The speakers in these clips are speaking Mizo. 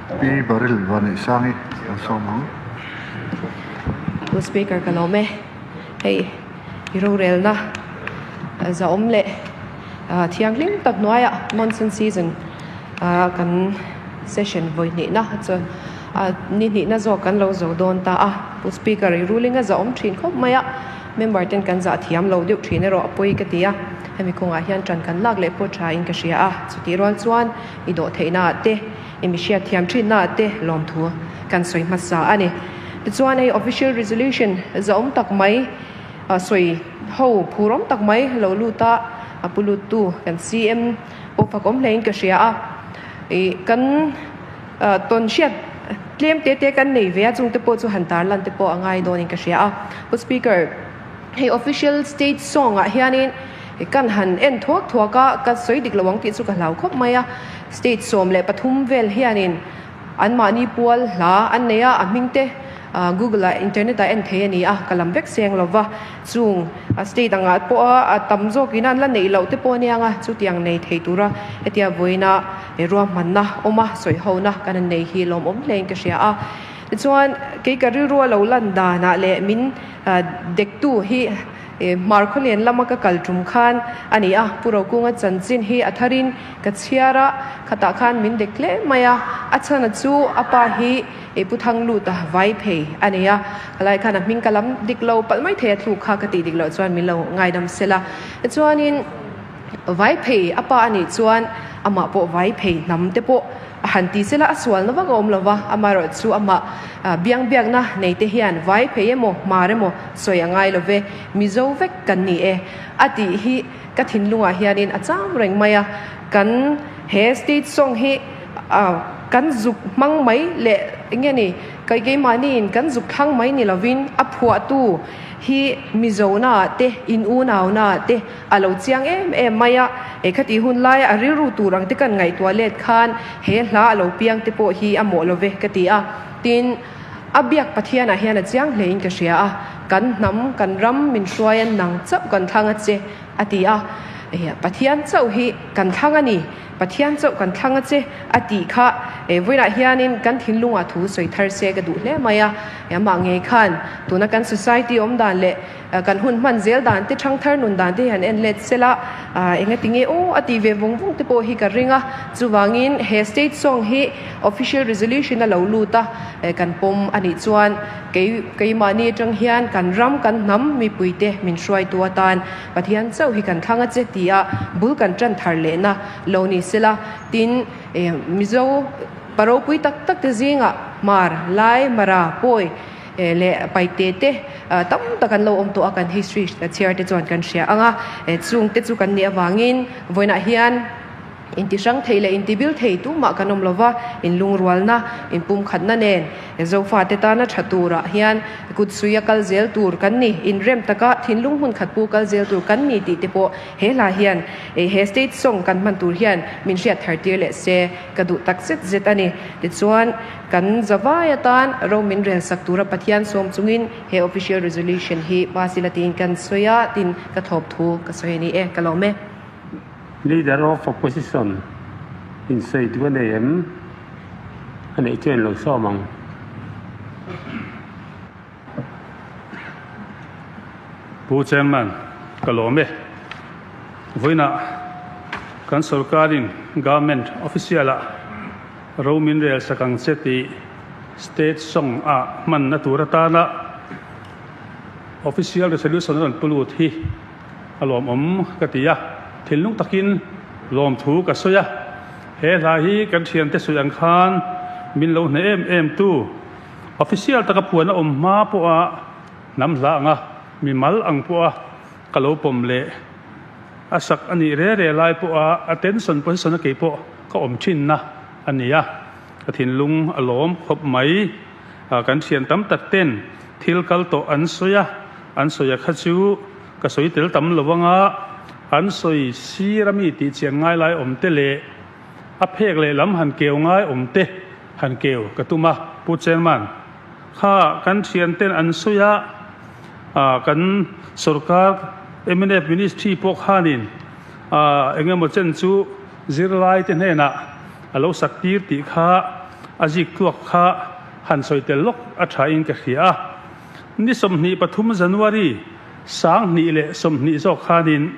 Pi Baryl Vanneihsangi kan sawm ang. Pu Speaker ka lawm e. Hei i rorelna zahawm leh thianghlim tak hnuaiah monsoon season kan session vawi hnihna chuan ni hnihna zawk kan lo zo dawn ta a. Pu Speaker i ruling a zahawm thin khawp mai a, member ten kan zah thiam lo deuh thin erawh a pawi ka ti a. Hemi kawngah hian tan kan lak leh pawh tha in ka hria a, chutih rual chuan i dawh theihna ah te, I mi hriat thiam thinna ah te lawmthu kan sawi hmasa a ni. Tichuan hei official resolution zahawm tak mai sawi ho phurawm tak mai lo lut a, a pu luttu kan CM pawh fakawm hlein ka hria a. Ih kan tawn hriat tlem te te kan nei ve a, chungte pawh chu han tarlan te pawh a ngai dawnin ka hria a. Pu Speaker, hei official state song ah hianin kan han en thuak thuak a, ka sawi dik lo ang tih chu ka hlau khawp mai a. State 13 vel hianin anmahni pual hla an nei a, a hming te Google ah internet ah en thei a ni a, ka lam vek seng lo va. Chung state angah pawh a tam zawkin an la neih loh te pawh a nia nga, chutiang nei thei tura hetia vawiina ruahmanna awm a, sawihona kan han nei hi lawmawm hlein ka hria a. Tichuan kei ka rilrua lo lan danah leh min Dektu hi Hmarkhawlian lama ka kal tum khan a ni a, Pu Rokunga chanchin hi a tharin ka chhiar a, khatah khan min dek hle mai a, a chhana chu a pa hi Pu Thangluta vai phei a ni a, khalai khan a hming ka lam dik lo palh mai thei a thluk kha ka tih dik loh chuan min lo ngaidam sela. Tichuanin vai phei a pa a nih chuan amah pawh vai phei hnam te pawh A han ti sela a sualna vak a awm lo va, amaherawh chu amah biang biakna nei te hian vai phei emaw hmar emaw sawi a ngai lo ve, Mizo vek kan ni e a tih hi ka thinlungah hianin a cham reng mai a, kan he state song hi kan zuk hmang mai leh enge ni kai keimahniin kan zuk thlang mai ni lovin a phuahtu hi Mizo-na ah te in unau-na ah te A lo chiang em em mai a, he khati hun laia a rilru tur ang te kan ngaihtuah let khan he hla a lo piang te pawh hi a mawh lo ve ka ti a. Tin, a biak Pathianah hian a chiang hlein ka hria a, kan hnam, kan ram min hruai a nang chauh kan thlang a che a ti a. Pathian chauh hi kan thlang a ni, Pathian chauh kan thlang a che a tih kha vawiinah hianin kan thinlungah thu sawi thar se ka duh hle mai a. Amah ngei khan tuna kan society awm dan leh Kan hun hman zel dan te, thangthar nun dan te hi han en let sela, engati nge aw a tih ve vung vung te pawh hi ka ring a. Chuvangin he state song hi official resolution a lo lut a, kan pawm a nih chuan kei keimahni atang hian kan ram, kan hnam mipuite min hruaitu atan Pathian chauh hi kan thlang a che ti a bul kan tan thar lehna lo ni sela. Tin, Mizo pa ropui tak tak te zingah Hmar, Lai, Mara, Pawi, leh paite te tam tak an lo awm tawh a, kan history chhiar te chuan kan hria ang a, chung te chu kan nih avangin vawiinah hian inti hrang thei leh inti bil thei tumah kan awm lova, inlungrualna, inpumkhatna nen Zofa te tana tha turah hian kut suia kal zel tur kan ni, inrem taka thinlung hmun khat pu kal zel tur kan ni tih te pawh he hla hian he state song kan hman tur hian min hriat thar tir leh se ka duh tak zet zet a ni. Tichuan. Kan zavai atan ro min rel sak tura Pathian sawm chungin he official resolution hi pass ila tiin kan sawi a, tin ka thawp thu ka sawi a ni e, ka lawm e. Leader of Opposition in sawi duh a nei em? A neih chuan lo sawm ang. Pu Chairman, ka lawm e. Vawiinah kan sorkarin Government official-ah Ro min rel sak ang che tih State song ah hmanna tur atana Official Resolution a rawn pu lut hi a lawmawm ka ti a, thinlung takin lawmthu ka sawi a. He hla hi kan thiante sawi ang khan min lo hne em em tu Official taka phuan a awm hma pawha hnam hla anga mimal ang pawha ka lo pawm leh a sak a nih re re lai pawha attention position a kei pawh ka awm thinna a ni a, ka thinlung a lawm khawp mai. Kan thian tam tak ten thil kal tawh an sawi a, an sawi a kha chu ka sawi tel tam lo anga an sawi sir a mi tih chian ngai lai awm te leh a phek leh lam han keu ngai awm te han keu ka tum a. Pu Chairman, kha kan thian ten an sawi a, kan sorkar mnf ministry pawh khanin engemaw chen chu, Zirlaite hnenah a lo sak tir tih kha a zik tluak kha han sawi tel lawk a tha in ka hria a. Ni 23 January 2020 zawk khanin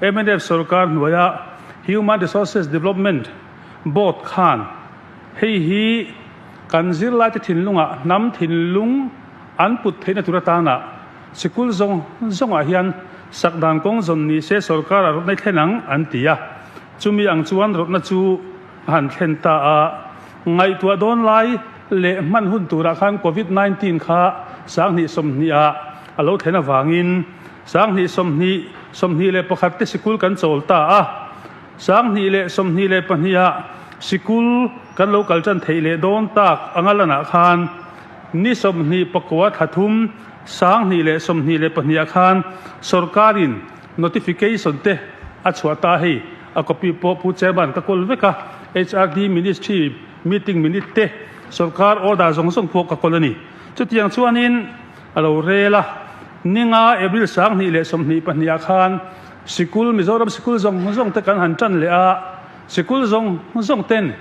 mnf sorkar hnuaia Human Resources Development Board khan hei hi kan zirlaite thinlungah hnam thinlung an put theihna tur atana sikul zawng zawngah hian sakdan kawng zawn ni se sorkar a rawtna thlen ang an ti a. Chumi ang chuan rawtna chu a han thlen ta a. Ngaihtuah dawn lai leh hman hun turah khan Covid 19 kha 2020 ah a lo thlen avangin 2020, 21 te sikul kan chawl ta a. 2022 ah sikul kan lo kal tan theih leh dawn tak anga lanah khan ni 29 thla thum 2022 ah khan sorkarin notification te a chhuah ta hei. A copy pawh Pu Chairman ka kawl vek a, HRD Ministry meeting minute te sorkar order zawng zawng pawh ka kawl a ni. Chutiang chuanin a lo rel a, ninga April 2022 ah khan sikul Mizoram sikul zawng zawng te kan han tan leh a, sikul zawng zawng ten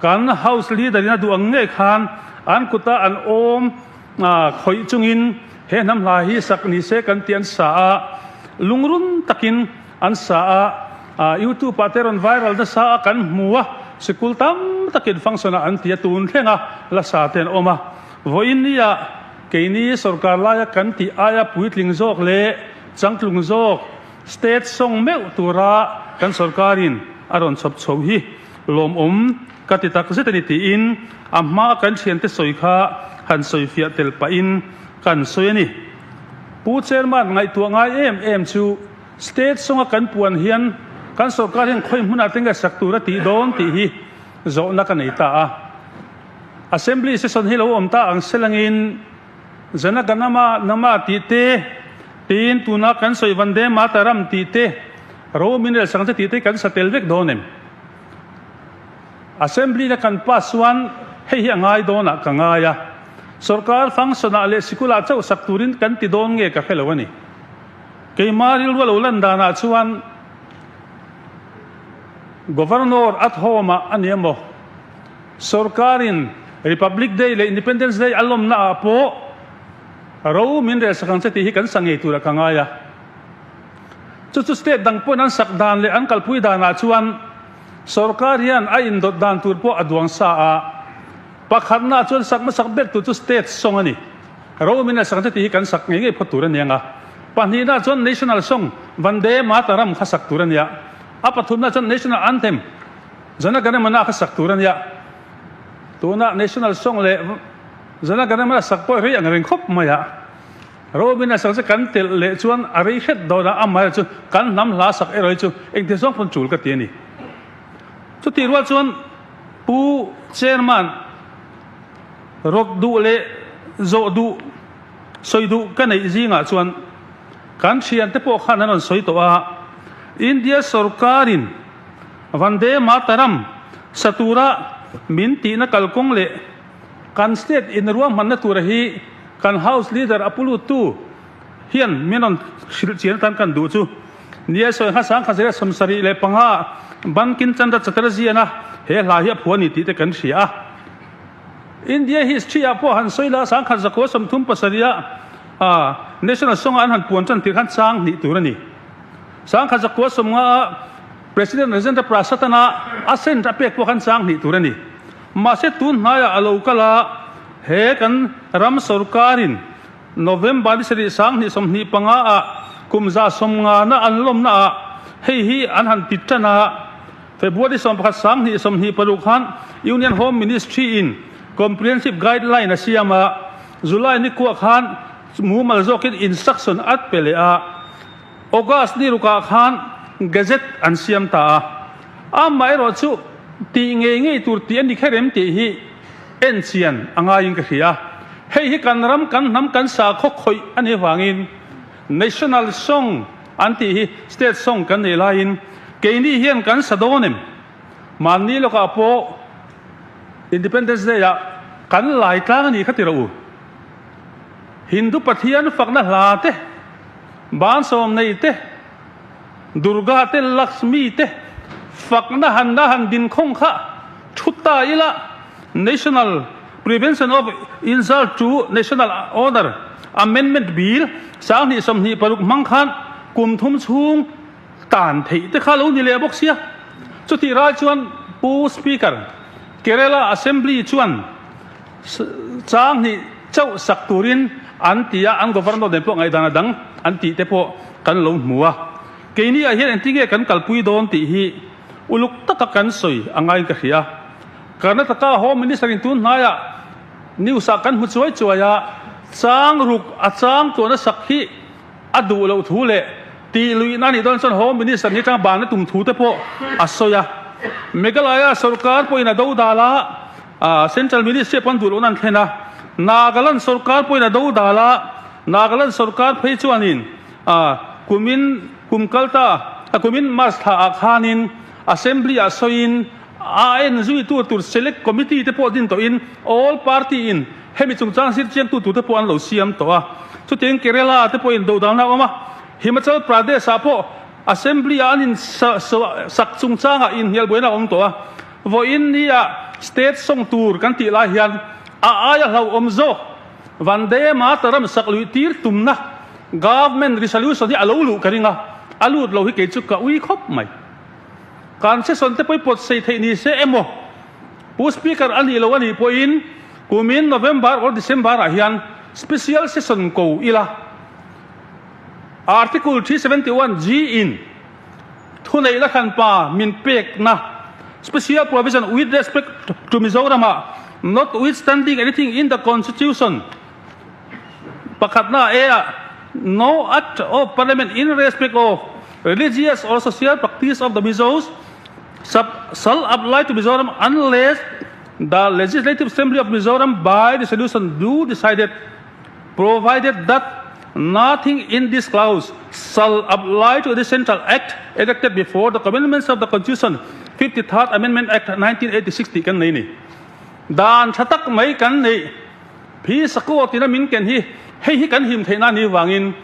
kan House Leader in a duh ang ngei khan an kuta an awm khawih chungin he hnam hla hi sak ni se kan tih an sa a, lungrun takin an sa a, YouTube ah te rawn viral nasa a kan hmu a, sikul tam takin function ah an ti a, tun thleng a la sa te an awm a. Vawiin ni ah keini sorkar laia kan tih aia puitling zawk leh changtlung zawk state song meuh tura kan sorkarin a rawn chhawp chho hi lawmawm ka ti tak zet a ni tiin a hmaa kan thiante sawi kha han sawi fiah tel pahin kan sawi a ni. Pu Chairman ngaihtuah ngai em em chu State sawnga kan puan hian kan sorkar hian khawi hmunah te nge sak tur a tih dawn tih hi zawhna ka nei ta a. Assembly session hi lo awm ta ang selangin Jana Gana Nama tih te, tin tuna kan sawi Vande Mataram tih te, Ro Mineral Sangte tih te kan sa tel vek dawn em? Assembly na kan pass chuan hei hi a ngai dawnah ka ngai a. Sorkar function ah leh sikulah chauh sak turin kan ti dawn nge ka hre lo a ni. Keimah rilru a lo lan danah chuan Governor at home ah a ni emaw, sorkarin Republic Day leh Independence Day a lawmna ah pawh ro min rel sak ang che tih hi kan sa ngei turah ka ngai a. Chu chu state dang pawhin an sak dan leh an kalpui danah chuan sorkar hian a indawt dan tur pawh a duang sa a. Pakhatnaah chuan sak hmasak ber tur chu state song a ni. Ro min rel sak ang che tih hi kan sak ngei ngei phawt tur a ni ang a. Pahnihnaah chuan National Song Vande Mataram kha sak tur a nia. A pathumnaah chuan National Anthem Jana Gana Mana kha sak tur a nia. Tuna National Song leh Jana Gana Mana sak pawh rei ang reng khawp mai a. Robin a sak chu kan telh leh chuan a rei hret dawn a, amaherawh chu kan hnam hla sak erawh hi chu engti zawng pawn tul ka ti a ni. Chutih rual chuan Pu Chairman rawt duh leh zawh duh Sawi duh ka neih zingah chuan kan thiante pawh khan an rawn sawi tawh a, India sorkarin Vande Mataram sa tura min tihna kalkawng leh kan state inruahmanna tura hi kan House Leader a puluttu hian min rawn hrilh chian atan kan duh chu nia sawi ngha 1975 Bankim Chandra Chatterjee-ana he hla hi a phuah a ni tih te kan hria a. India history ah pawh han sawi la, 1937 ah National Song ah an han puan tan tir khan chang hnih tur a ni. 1950 ah President Rajendra Prasad ana assent a pek pawh khan chang hnih tur a ni. Mahse tun hnaiah a lo kal a, he kan ram sorkarin November ni sarih 2025 ah kum 150 na an lawmna ah hei hi an han ti tan a, February 11 2026 khan Union Home Ministry in Comprehensive Guideline a siam a, July ni kuah khan mumal zawkin instruction a pe leh a, August ni rukah khan Gazette an siam ta a. Amaherawh chu tih ngei ngei tur tih a ni kher em tih hi en chian a ngaiin ka hria. Hei hi kan ram kan hnam kan sakhaw khawih a nih avangin National Song an tih hi State Song kan neih laiin keini hian kan sa dawn em? Mahni lawkah pawh Independence Day ah kan lai tlang a nih kha ti rawh u. Hindu Pathian fakna hla te, Bansawm nei te, Durga te, Lakshmi te fakna han a han din khawng kha thu ta ila. National Prevention of Insult to National Honour Amendment Bill 2026 hmang khan kum thum chhung tan theih te kha lo ni leh bawk sia. Chutih ral chuan Pu Speaker, Kerala Assembly chuan chang hnih chauh sak turin an ti a, an Governor nen pawh ngaihdan a dang an tih te pawh kan lo hmu a. Keini ah hian engtinge kan kalpui dawn tih hi uluk taka kan sawi a ngaiin ka hria. Karnataka Home Minister in tun hnaiah news ah kan hmu chuai chuai a, chang ruk a chang tuahna sak hi a duh loh thu leh tih luihna a nih dawn chuan Home Minister ni atanga banna tum thu te pawh a sawi a. Meghalaya sorkar pawhin a dodal a, Central Ministry pawh an duh lohna an thlen a. Nagaland sorkar pawhin a dodal a, Nagaland sorkar phei chuanin kumin kum kalta kumin March thla ah khanin Assembly ah sawiin a en zuitu tur Select Committee te pawh din tawhin All Party in hemi chungchang zirchiangtu tur te pawh an lo siam tawh a. Chutiang Kerala te pawhin dodalna a awm a, Himachal Pradesh ah pawh Assembly ah an in sak chungchangah inhnial buaina a awm tawh a. Vawiin ni ah State sawng tur kan tih lai hian a aia hlauhawm zawk Vande Mataram sak luih tir tumna Government Resolution hi a lo luh ka ring a, a lut lo hi kei chu ka ui khawp mai. Kan session te pawh i pawt sei theih ni se emaw Pu Speaker a nih lo a nih pawhin kumin November or December ah hian Special Session ko ila Article 371 G in thuneih la hranpa min pekna Special Provision with respect to Mizoram ah notwithstanding anything in the Constitution Pakhatna A ah No Act of Parliament in respect of religious or social practice of the Mizos shall apply to Mizoram unless the Legislative Assembly of Mizoram by resolution do decided provided that nothing in this clause shall apply to the Central Act enacted before the commencement of the Constitution 53rd Amendment Act 1986 tih kan nei ni. Dan tha tak mai kan neih Phi Sakawt ina min ken hi hei hi kan him theihna ni vangin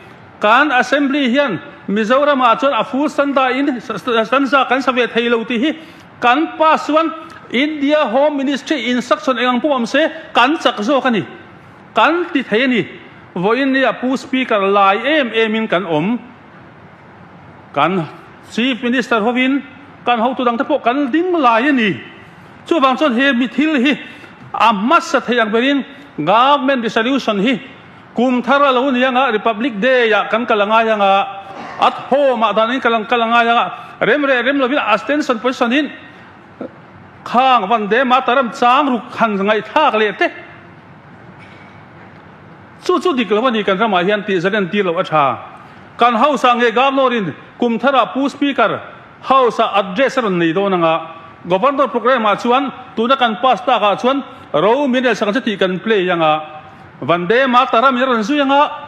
kan Assembly hian Mizoram ah chuan a full stanza in stanza kan sa ve thei lo tih hi kan pass chuan India Home Ministry instruction eng ang pawh awm se kan chak zawk a ni. Kan ti thei a ni. Vawiin nia Pu Speaker lai em em in kan awm. Kan Chief Minister hovin kan hotu dangte pawh kan ding lai a ni. Chuvang chuan he mi thil hi a hmasa thei ang berin Government Resolution hi kum thar a lo ni anga Republic Day ah kan kal a ngai anga at home ah dan in kal kal a ngai anga rem reh rem lovin abstention position in khang Vande Mataram chang ruk han ngaihthlak leh te Chu chu dik lo a ni kan ramah hian tih zan entir loh a tha. Kan House ah nge Governor in kum tharah Pu Speaker House ah address a rawn nei dawn anga Governor programme ah chuan tuna kan pass tak ah chuan ro min rel sak ang che tih kan play anga Vande Mataram in a rawn zui anga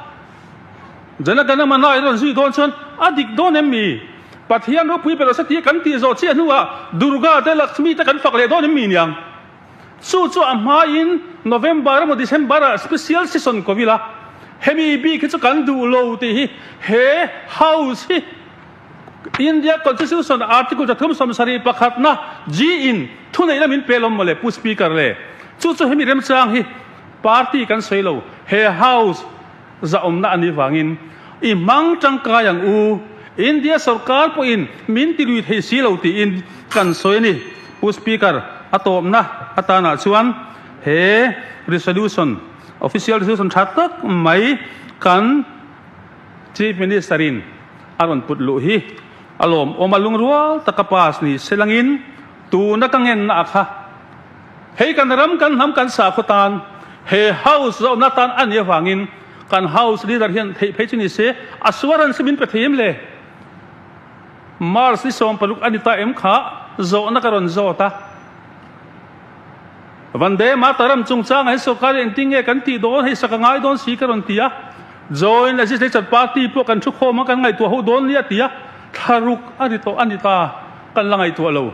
Jana Gana Mana in a rawn zui dawn chuan a dik dawn em mi? Pathian ropui ber rawh se tih kan tih zawh chiah hnuah Durga te Lakshmi te kan fak leh dawn em mi niang? Chu chu a hmain November emaw December ah special session ko ila hemi bik hi chu kan duh lo tih hi he house hi India Constitution Article 37 pakhatna G in thuneihna min pe lawm mawle Pu Speaker le chu chu hemi remchang hi party kan sawi lo he house zahawmna a nih vangin i hmang tangkai ang u, India sorkar pawhin min ti lui thei si lo tiin kan sawi a ni. Pu Speaker, a tawpna atanah chuan he resolution, official resolution tha tak mai kan Chief Minister in a rawn put luh hi a lawmawm a, lungrual taka pass ni se langin tuna ka ngenna a kha. Hei kan ram kan hnam kan sakhaw tan he house zawhna tan a nih avangin kan house leader hian theih phei chu ni se assurance hi min pe thei em le? March ni 16 a ni ta em kha zawhna ka rawn zawt a. Vande Mataram chungchangah hian sorkar hi engtin nge kan tih dawn hei sak a ngai dawn si ka rawn ti a. Joint Legislature Party pawh kan thu khawm a kan ngaihtuah ho dawn nia ti a thlaruk a ri tawh a ni ta kan la ngaihtuah lo.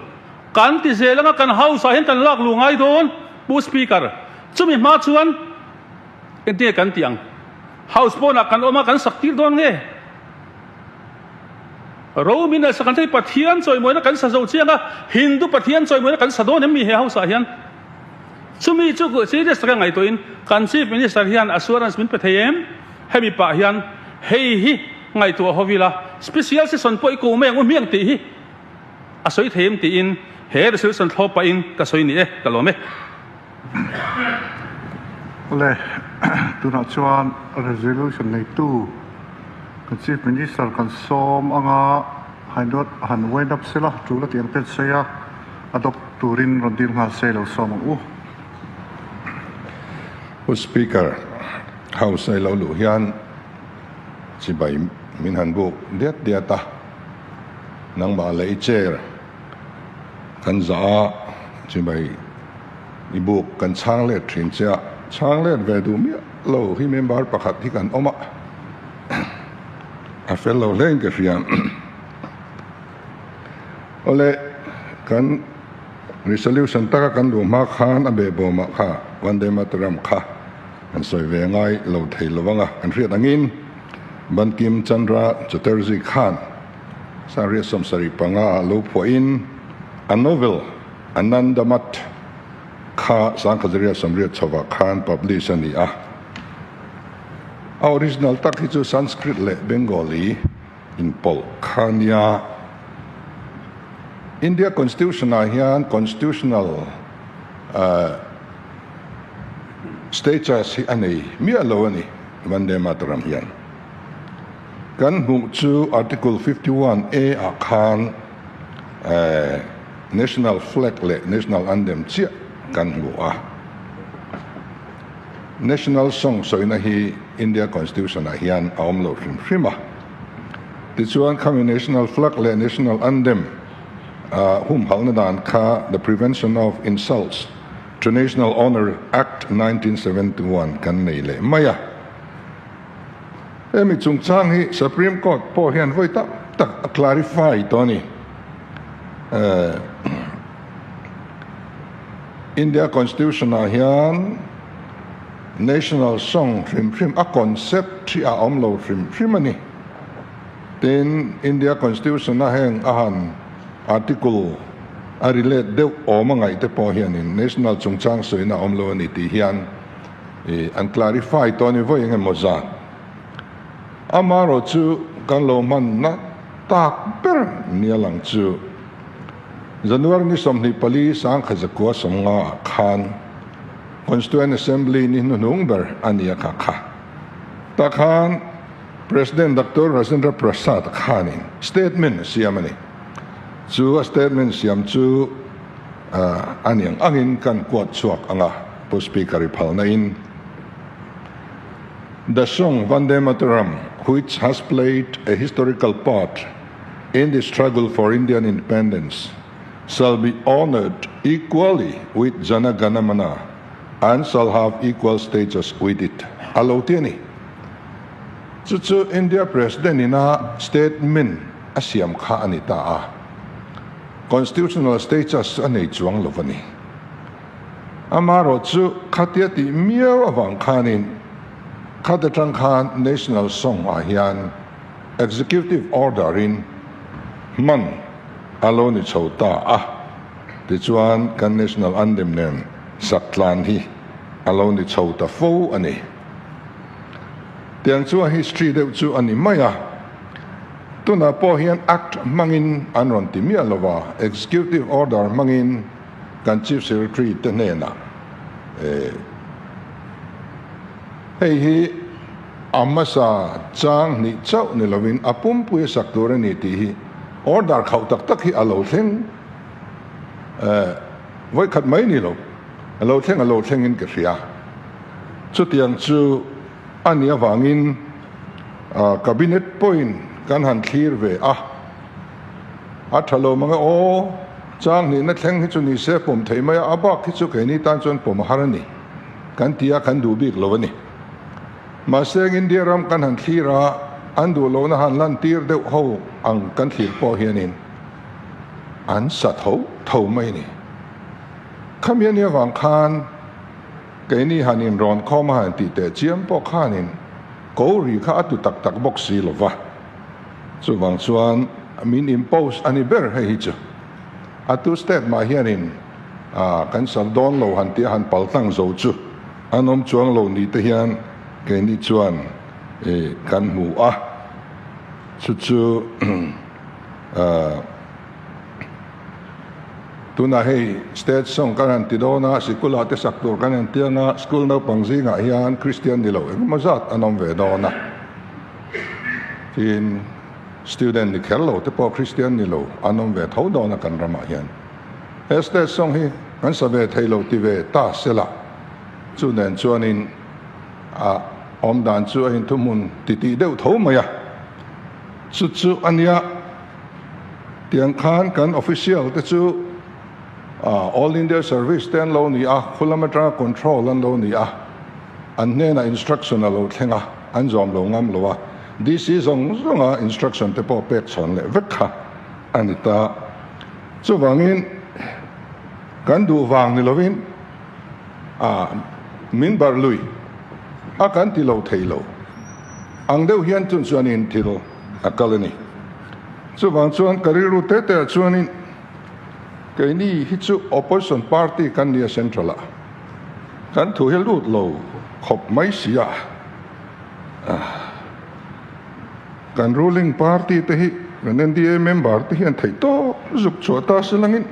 Kan ti zel anga kan house ah hian kan lak luh ngai dawn Pu Speaker. Chumi hma chuan engtinge kan tih ang? House pawnah kan awm a kan sak tir dawn nge? Ro min leh sak ang che hi Pathian chawimawina kan sa zo chiang a, Hindu Pathian chawimawina kan sa dawn em mi he house ah hian? Chumi chu serious taka ngaihtuahin kan Chief Minister hian assurance min pe thei em? Hemi pah hian hei hi ngaihtuah ho ila, Special Session pawh i ko mai ang u hmiang tih hi a sawi thei em tiin he resolution thlawp pahin ka sawi ni e, ka lawm e. Awle, tunah chuan resolution neitu kan Chief Minister kan sawm anga hainawt han wind up sela tul a tih ang te an sawi a, adopt turin rawn dil nghal se lo sawm ang u. Pu Speaker, House a i lo luh hian chibai min han buk diat diat a, nangmah leh i chair kan zah a, chibai i buk kan chhang let thin che a, chhang let ve duh miah lo hi member pakhat hi kan awm a, a fel lo hle in ka hria. Awle, kan resolution taka kan luh hma khan a behbawmah kha Vande Mataram kha kan sawi ve ngai lo thei lo ang a, kan hriat angin Bankim Chandra Chatterjee khan Sangriat 75 ah lo phuahin a novel Anandamath kha Sangkhazaria 80 chhovah khan publish a ni a. A original tak hi chu Sanskrit leh Bengali inpawlh kha nia. India Constitution ah hian constitutional status hi a nei miah lo a ni, Vande Mataram hian. Kan hmuh chu Article 51 A ah khan National Flag leh National Anthem chiah kan hmu a. National Song sawina hi India Constitution ah hian a awm lo hrim hrim a. Tichuan khami National Flag leh National Anthem humhalhna dan kha The Prevention of Insults to National Honour Act 1971 kan nei leh mai a. Hemi chungchang hi Supreme Court pawh hian vawi tak tak a clarify tawh a ni. India Constitution ah hian National Song hrim hrim a concept hi a awm lo hrim hrim a ni. Tin, India Constitution a heng a han article a relate deuh awm a ngaih te pawh hianin National chungchang sawina a awm lo a ni tih hian an clarify tawh a ni vawi eng emaw zat. Amaherawhchu kan lo hmanna tak ber nia lang chu January ni 24 1950 ah khan Constituent Assembly ni hnuhnung ber a ni a kha kha. Tah khan President Doctor Rajendra Prasad khanin statement a siam a ni. Chu a statement siam chu a niang angin kan kuat chhuak ang a, Pu Speaker i phalna in. The song Vande Mataram which has played a historical part in the struggle for Indian independence shall be honoured equally with Jana Gana Mana and shall have equal status with it a lo ti a ni. Chu chu India President ina statement a siam kha a ni ta a, constitutional status a nei chuang lo a ni. Amaherawhchu khatia tih miau avang khanin khat atang khan National Song ah hian Executive Order in hman a lo ni chho ta a, tichuan kan National Anthem nen sak tlan hi a lo ni chho ta fo a ni. Tiang chu a history deuh chu a ni mai a, tunah pawh hian Act hmangin an rawn ti miah lo va, Executive Order hmangin kan Chief Secretary te hnenah hei hi A hmasa chang hnih chauh ni lovin a pumpui a sak tur a ni tih hi order khauh tak tak hi a lo thleng vawikhat mai ni lo, a lo thleng a lo thlengin ka hria. Chutiang chu a nih avangin Cabinet pawhin kan han thlir ve a, a tha lo mang e aw, chang hnihna thleng hi chu ni se pawm thei mai a, a bak hi chu keini tan chuan pawm a har a ni kan ti a, kan duh bik lo a ni. Mahse India ram kan han thlir a, an duh lohna han lantir deuh ho ang kan thlir pawh hianin an sa tho tho mai a ni. Khami a nih avang khan keini han inrawn khawm a han tih teh chiam pawh khanin ko ri kha a tu tak tak bawk si lo va. Chuvang chuan min impose a ni ber hei hi chu. A tu state mah hianin. A kan sar dawn lo han tia han pal tlang zo chu an awm chuang lo ni te hian keini chuan kan hmu a. Chu chu tunah hei state song kan han ti dawn a, sikula te sak tur kan han ti ang a, school naupang zingah hian Kristian ni lo engemaw zat an awm ve dawn a. Tin, student ni kher lo te pawh Kristian ni lo an awm ve tho dawn a kan ramah hian. He state song hi kan sa ve thei lo ti ve ta sela, chu nen chuanin a awm dan chu a inthuhmun titih deuh tho mai a. Chu chu a nia, tiang khan kan official te chu All India Service te an lo ni a, khulam atanga control an lo ni a, an hnenah instruction a lo thleng a, an zawm lo ngam lo a, DC zawng zawnga instruction te pawh pek chhawn leh vek kha a ni ta. Chuvangin kan duh vang ni lovin a min barh lui a kan ti lo thei lo ang deuh hian chun chuanin thil a kal a ni. Chuvang chuan ka rilru te te ah chuanin keini hi chu opposition party kan nia central ah kan thu hi lut lo khawp mai si a, Kan ruling party te hi kan NDA member te hian theih tawp zuk chhuah ta se langin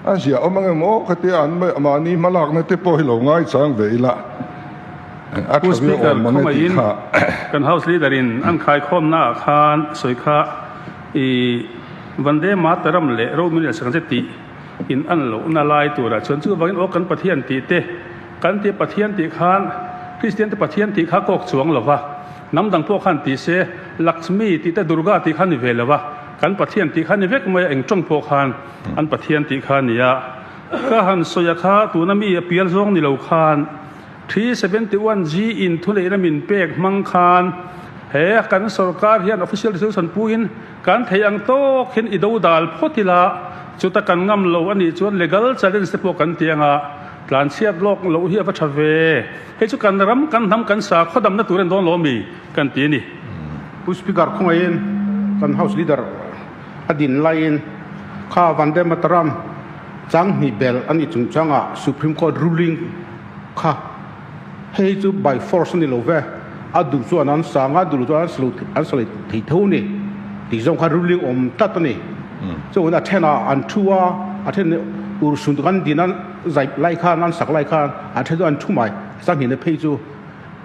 a zia awm ang em aw khatia an mahni hmalakna te pawh hi lo ngaichang ve ila a Pu tha viau Speaker awm ang e tih khawngaihin kha. kan House Leader in an khaikhawmna ah khan sawi kha i Vande Mataram leh Romeo Sakhan che tih in an lohna lai turah chuan chuvangin aw kan Pathian tih te kan ti Pathian tih khan Kristian te Pathian tih kha kawk chuang lova. Hnam dang pawh khan ti se, Lakshmi tih te Durga tih kha ni ve lo a, kan Pathian tih kha ni vek mai a, eng tawng pawh khan an Pathian tih kha a ni a. Ka han sawi a kha, tuna mi a pial zawng ni lo khan 371 G in thuneihna min pek hmang khan he kan sorkar hian official resolution puin kan thei ang tawk hian i do dal phawt ila, chuta kan ngam lo a nih chuan legal challenge te pawh kan ti ang a, tlanchhiat lawk loh hi a va tha ve. Hei chu kan ram, kan hnam, kan sa khawdamna tur en dawn lo mi kan ti a ni. Pu Speaker khawngaihin kan House Leader a din laiin kha Vande Mataram changhnih bel a nih chungchangah Supreme Court ruling kha hei chu by force a ni lo ve, a duh chuan an sang a, duh lo chuan an sa leh thei tho a ni tih zawng kha ruling awm tlat a ni. Chuan a thenah an thu a, a then urhsun kan din a zai lai khan an sak lai khan a then chu an thu mai sanghina phei chu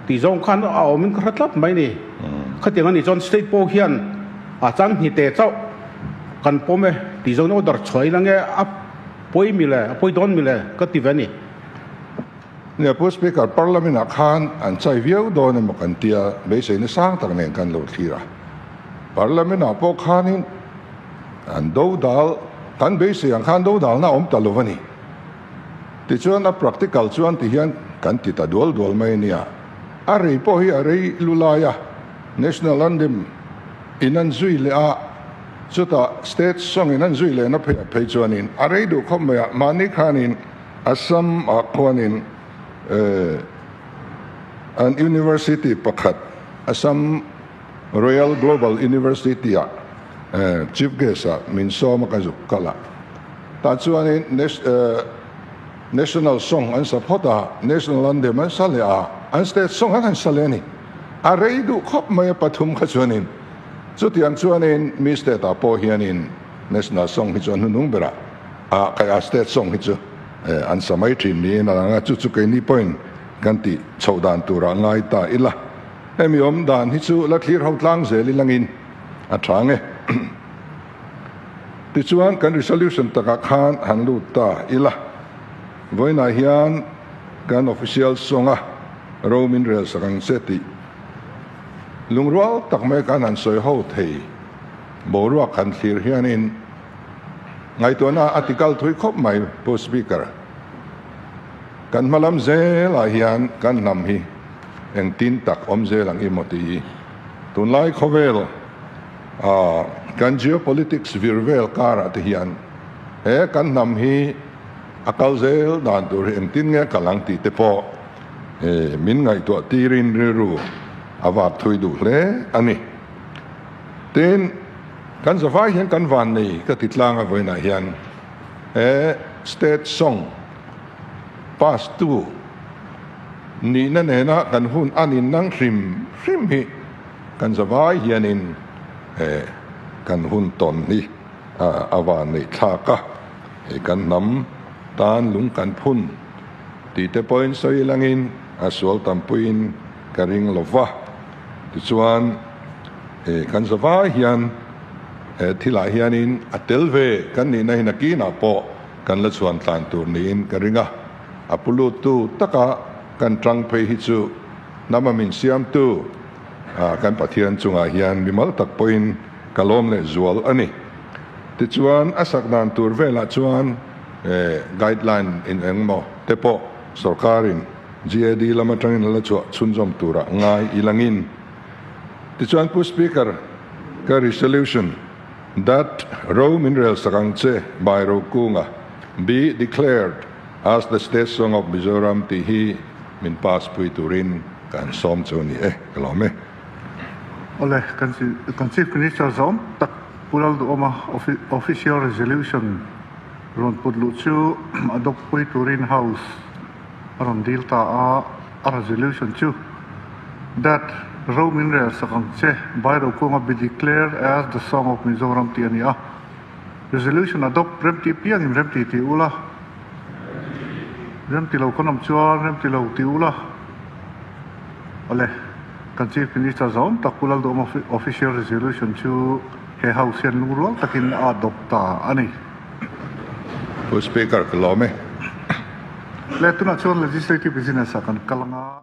tih zawng khan a awm in ka hre tlat mai ni khatiang a nih chuan state pawh hian a changhni te chauh kan pawm e tih zawng in order chhuah ila nge a pawi mi le a pawi dawn mi le ka ti ve a ni. Nia Pu Speaker, Parliament ah khan an chai viau dawn emaw kan tia beiseina sang tak nen kan lo thlir a. Parliament ah pawh khanin an do dal, kan beisei ang khan do dalna a awm ta lo a ni. Tichuan a practical chuan ti hian kan ti ta dual dual mai a nia. A rei pawh hi a rei lu lai a, National Anthem in an zui leh a, chutah State song in an zui lehna pheiah phei chuanin a rei duh khawp mai a, mahni khanin Assam ah khuanin an University pakhat Assam Royal Global University ah Chief Guest ah min sawm a ka zuk kal a. Tah chuanin National Song an sa phawt a, National Anthem an sa leh a, an State Song an han sa leh a ni. A rei duh khawp mai a pathum kha chuanin. Chutiang chuanin mi State ah pawh hianin National Song hi chu a hnunung berah a kai a State Song hi chu an sa mai thin niin a lang a, chu chu keini pawhin kan tih chhoh dan turah ngai ta ila. Hemi awm dan hi chu la thlir ho tlang zel ilangin a tha nge. Tichuan kan resolution takah khan han lut ta ila, vawiinah hian kan official song a ro min rel sak ang che tih lungrual tak mai kan han sawi ho thei boruak han thlir hianin ngaihtuahna a tikal thui khawp mai Pu Speaker. Kan hmalam zelah hian kan hnam hi engtin tak awm zel ang i maw tih hi tunlai khawvel a kan geopolitics vir vel karah te hian he kan hnam hi a kal zel dan tur hi engtin nge kal ang tih te pawh min ngaihtuah tirin rilru a vak thui duh hle a ni. Tin, kan zavai hian kan van nei ka ti tlang a vawiinah hian he. State Song pass tu nihna nena kan hun a nin nang hrim hrim hi kan zavai hianin kan hun tawn hi a van neih thlak a, hei kan hnam tan lung kan phun tih te pawhin sawi langin a sual tampuiin ka ring lo va. Tichuan kan zavai hian he thilah hianin a tel ve kan nihna hi nakinah pawh kan la chhuan tlan tur niin ka ring a, a pu luttu taka kan tang phei hi chu hnama min siamtu kan Pathian chungah hian mimal tak pawhin ka lawm leh zual a ni. Tichuan a sak dan tur velah chuan guideline in engmaw te pawh sorkarin GAD lam atangin a la chhuah chhunzawm turah ngai ilangin. Tichuan Pu Speaker, ka resolution that Ro min rel sak ang che by Rokunga be declared as the state song of Mizoram tih hi min pass pui turin ka han sawm chu a ni e, ka lawm e. Awle, kan Chief Minister zawm tak Pu Lalduhawma official resolution rawn put luh chu adopt pui turin House a rawn dil ta a, a resolution chu That Ro min rel sak ang che, Bai Rokunga be declared as the song of Mizoram tih a ni a. Resolution adopt remti piangin remti ti ula, remti lo kan awm chuan remti lo ti ula. Awle, kan Chief Minister zawm tak Pu Lalduhawma official resolution chu he House hian lungrual takin a adopt ta a ni. Pu Speaker, ka lawm e. Le tunah chuan Legislative Business ah kan kal anga.